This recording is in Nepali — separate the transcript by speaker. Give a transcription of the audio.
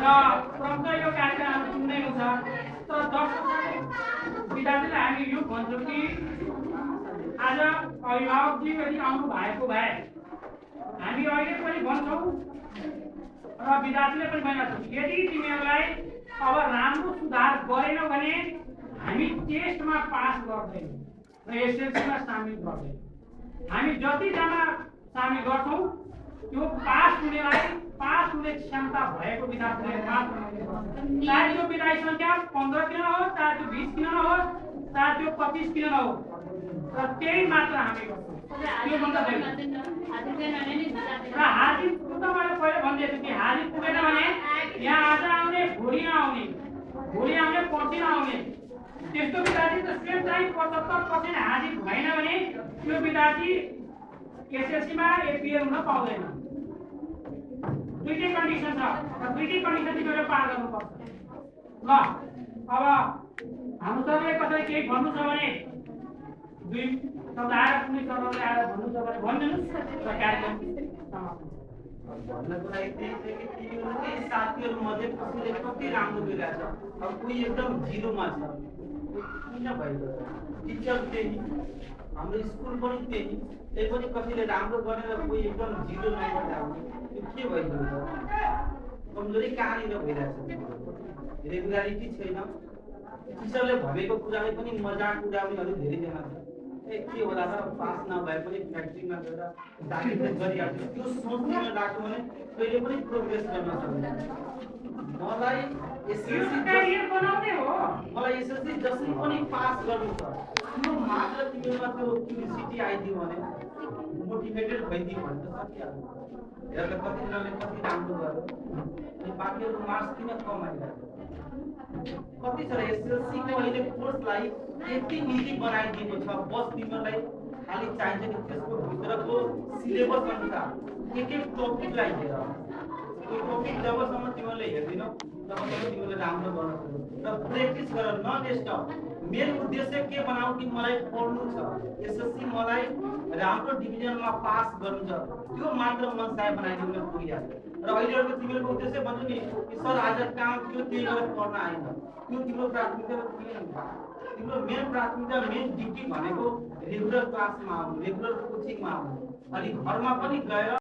Speaker 1: क्रमशः यो कार्यक्रम सुन्दै हुन्छ तर दर्शक विद्यार्थीलाई हामी यो भन्छौँ कि आज अभिभावकजी यदि आउनु भएको भए हामी अहिले पनि भन्छौँ र विद्यार्थीले पनि भनिरहेको छ यदि तिमीहरूलाई अब राम्रो सुधार गरेनौ भने हामी टेस्टमा पास गर्दैनौँ र एसएलसीमा सामेल गर्दैनौँ। हामी जतिजना सामेल गर्छौँ त्यो पास हुने क्षमता भएको विद्यार्थीले मात्र चाहे त्यो विद्यार्थी सङ्ख्या 15 किन नहोस् चाहे त्यो 20 किन नहोस् चाहे त्यो 25 किन नहोस् र त्यही मात्र हामी गर्छौँ। त्यो भन्दा र हाजिर त मैले पहिले भनिदिएको थिएँ कि हाजिर पुगेन भने यहाँ आज आउने भोलि नआउने पर्सि नआउने त्यस्तो विद्यार्थी त सेम टाइम 75% हाजिर भएन भने त्यो विद्यार्थी एसएलसीमा एपिएल हुन पाउँदैन। दुईटै कन्डिसन छ र दुईटै कन्डिसन तिमीहरूले पार गर्नुपर्छ। ल अब हाम्रो सरले कसैले केही भन्नु छ भने दुई शब्द आएर कुनै सरले आएर भन्नु छ भने भनिदिनुहोस् र कार्यक्रम समाप्त।
Speaker 2: भन्नको लागि त्यही छ कि तिमीहरूकै साथीहरूमध्ये कसैले कति राम्रो गरिरहेको छ अब कोही एकदम जिरोमा छ किन भइगयो टिचर त्यही हाम्रो स्कुल पनि त्यही पनि कसैले राम्रो गरेर कोही एकदम जिरो नम्बर ल्याउने यो के भइगयो कमजोरी कहाँनिर भइरहेछ रेगुलारिटी छैन। टिचरले भनेको कुराले पनि मजाक उडाउनेहरू धेरैजना छ के होला र पास नभए पनि फ्याक्ट्रीमा गएर दाखिल गरिहाल्छ त्यो सोच्न लाग्यो भने कहिले पनि प्रोग्रेस गर्न सक्दैन। मलाई एसएलसी जसरी पनि पास गर्नु छ त्यो मात्र तिमीमा त्यो क्युरियोसिटी आइदियो भने मोटिभेटेड भइदियो भने त सकिहाल्छ। हेर कतिजनाले कति राम्रो गर्यो अनि बाँकीहरू मार्क्स किन कम आइरहेको कति छ एसएलसीको अहिले कोर्सलाई यति इजी बनाइदिएको छ बस तिमीहरूलाई खालि चाहिन्छ कि त्यसको भित्रको सिलेबस अनुसार एक टपिकलाई हेर त्यो टपिक जबसम्म तिमीहरूले हेर्दैनौ तबसम्म तिमीहरूले राम्रो गर्न सक्छौ र प्र्याक्टिस गर नन मेन उद्देश्य के बनाऊ कि मलाई पढ्नु छ एसएससी मलाई राम्रो डिभिजनमा पास गर्नु छ त्यो मात्र मनसाय बनाइदिनु भने पुगिहाल्छ। र अहिलेको तिमीहरूको उद्देश्य भन्छु नि कि सर आज काम थियो त्यही गरेर पढ्न आएन त्यो तिम्रो प्राथमिकता के तिम्रो मेन प्राथमिकता मेन ड्युटी भनेको रेगुलर क्लासमा आउनु रेगुलर कोचिङमा आउनु अनि घरमा पनि गएर